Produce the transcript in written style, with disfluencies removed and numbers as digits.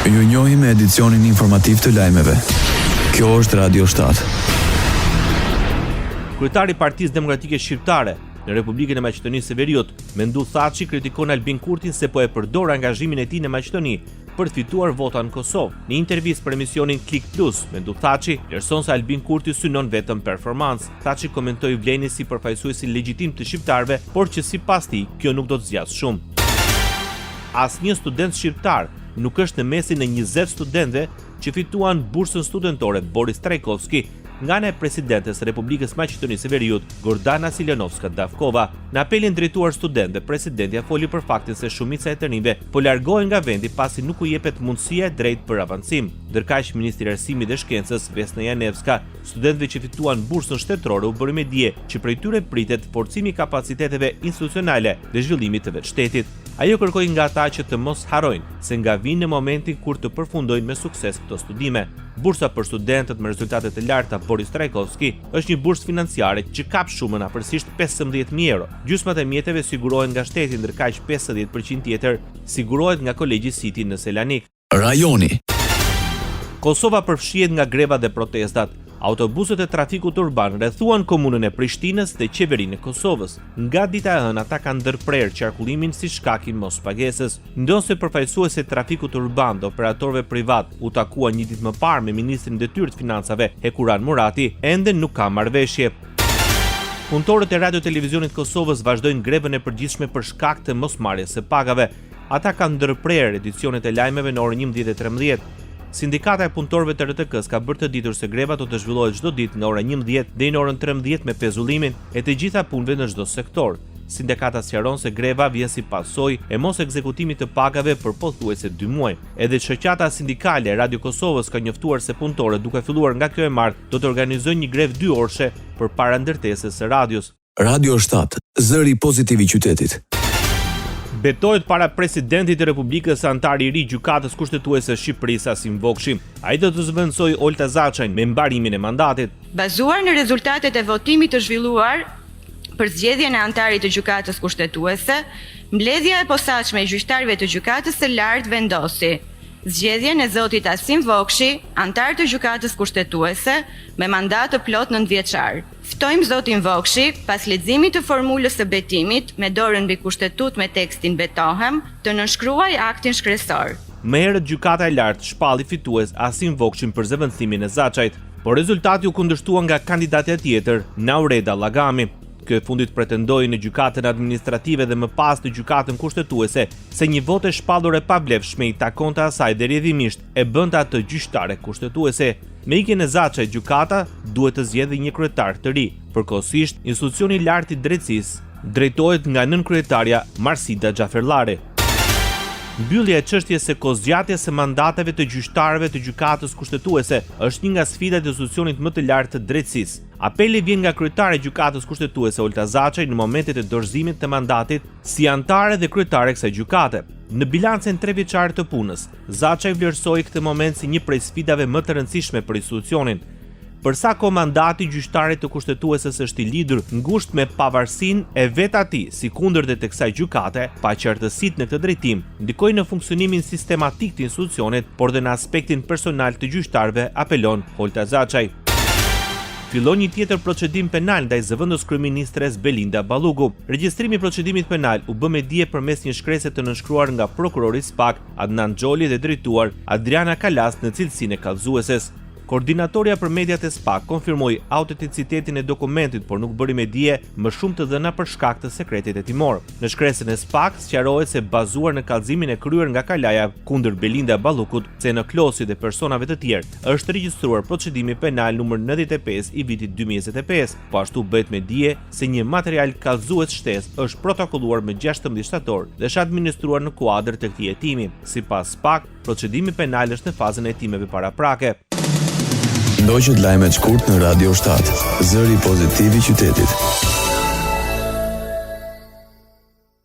Ju njohim me edicionin informativ të lajmeve. Kjo është Radio 7. Kryetari i Partisë Demokratike Shqiptare në Republikën e Maqedonisë së Veriut, Menduh Thaçi kritikon Albin Kurtin se po e përdor angazhimin e tij në Maqedoni për të fituar vota në Kosovë. Në intervistë për emisionin Klik Plus, Menduh Thaçi vlerëson se Albin Kurti synon vetëm performancë. Thaçi komentoi Vlenin si përfaqësuesin legjitim të shqiptarëve, por që sipas tij kjo nuk do të zgjasë shumë. Asnjë student shqiptar nuk është në mesin e 20 studentëve që fituan bursën studentore Boris Trajkovski nga ana e presidentes së Republikës së Maqedonisë së Veriut, Gordana Siljanovska Davkova. Në apelin drejtuar studentëve, presidentja foli për faktin se shumica e të rinjve po largohen nga vendi pasi nuk u jepet mundësia e drejtë për avancim. Ndërkaq, ministrja e Arsimit dhe Shkencës, Vesna Janevska, studentëve që fituan bursën shtetërore u bëri me dije që prej tyre pritet forcimi i kapaciteteve institucionale dhe zhvillimit të vetë shtetit. Ajo kërkoi nga ata që të mos harrojnë se nga vijnë në momentin kur të përfundojnë me sukses këto studime. Bursa për studentët me rezultate të larta Boris Trajkovski është një bursë financiare që kap shumën afërsisht 15.000 euro. Gjysmat e mjeteve sigurohen nga shteti, ndërkaq 50% tjetër sigurohet nga Kolegji City në Selanik. Rajoni. Kosova përfshihet nga grevat dhe protestat. Autobusët e trafikut urban rrethuan komunën e Prishtinës dhe qeverinë e Kosovës. Nga dita e hënë ata kanë ndërprerë qarkullimin si shkak i mospagesës. Ndonëse përfaqësuesit e trafikut urban dhe operatorëve privat u takuan një ditë më parë me ministrin në detyrë të Financave, Hekuran Murati, ende nuk ka marrëveshje. Punëtorët e Radio Televizionit të Kosovës vazhdojnë grevën e përgjithshme për shkak të mosmarrjes së pagave. Ata kanë ndërprerë edicionet e lajmeve në orën 11:13. Sindikata e punëtorëve të RTK-së ka bërë të ditur se greva do të zhvillohet çdo ditë nga ora 11 deri në orën 13 me pezullimin e të gjitha punëve në çdo sektor. Sindikata sqaron se greva vjen si pasojë e mos ekzekutimit të pagave për pothuajse dy muaj. Edhe shoqata sindikale e Radio Kosovës ka njoftuar se punëtorët duke filluar nga kjo e martë do të organizojnë një grevë dyorëshe përpara ndërtesës së radios. Radio 7, zëri pozitiv i qytetit. Betohet para presidentit të Republikës anëtari i ri i Gjykatës Kushtetuese të Shqipërisë Asim Vokshi. Ai do të zëvendësojë Olta Zaçajn me mbarimin e mandatit. Bazuar në rezultatet e votimit të zhvilluar për zgjedhjen e anëtarit të Gjykatës Kushtetuese, mbledhja e posaçme e gjyqtarëve të Gjykatës së Lartë vendosi zgjedhjen e zotit Asim Vokshi, anëtar të Gjykatës Kushtetuese, me mandat të plotë nëntëvjeçar. Ftojmë zotin Vokshi, pas leximit të formulës së betimit, me dorën mbi Kushtetutë me tekstin Betohem, të nënshkruajë aktin shkresor. Më herët Gjykata e Lartë shpalli fitues Asim Vokshin për zëvendësimin e Zaçajt, por rezultati u kundërshtua nga kandidatja tjetër, Naureda Llagami. Kjo e fundit pretendoi në Gjykatën Administrative dhe më pas në Gjykatën Kushtetuese se një votë e shpallur e pavlefshme i takonte asaj dhe rrjedhimisht e bënte atë gjyqtare kushtetuese. Me ikjen e Zaçajt, gjykata duhet të zgjedhë një kryetar të ri. Përkohësisht, institucioni i lartë i drejtësisë drejtohet nga nënkryetarja Marsida Xhaferllari. Mbyllja e çështjes së kohëzgjatjes së mandateve të gjyqtarëve të Gjykatës Kushtetuese është një nga sfidat e institucionit më të lartë të drejtësisë. Apeli vjen nga kryetarja e Gjykatës Kushtetuese Olta Zaçaj në momentet e dorëzimit të mandatit si anëtare dhe kryetare e kësaj gjykate. Në bilancin trevjeçar të punës, Zaçaj vlerësoi këtë moment si një prej sfidave më të rëndësishme për institucionin. Për sa kohë mandati i gjyqtarit të Kushtetueses është i lidhur ngushtë me pavarësinë e vetë atij, sikundër dhe të kësaj gjykate, paqartësitë në këtë drejtim ndikojnë në funksionimin sistematik të institucionit, por dhe në aspektin personal të gjyqtarëve, apelon Holta Zaçaj. Fillon një tjetër procedim penal ndaj zëvendëskryeministres Belinda Balluku. Regjistrimi i procedimit penal u bë me dije përmes një shkrese të nënshkruar nga prokurori i SPAK, Adnan Xholi dhe drejtuar Adriana Kalas në cilësinë e kallëzueses. Koordinatorja për mediat e SPAK konfirmoi autenticitetin e dokumentit, por nuk bëri me dije më shumë të dhëna për shkak të sekretit hetimor. Në shkresën e SPAK sqarohet se bazuar në kallëzimin e kryer nga Kalaja kundër Belinda Ballukut, Ceno Klosit dhe personave të tjerë, është regjistruar procedimi penal numër 95 i vitit 2025. Po ashtu bëhet me dije se një material kallëzues shtesë është protokolluar më 16 shtator dhe është administruar në kuadër të këtij hetimi. Sipas SPAK, procedimi penal është në fazën e hetimeve paraprake. Ndoqët lajmet shkurt në Radio 7, zëri pozitiv i qytetit.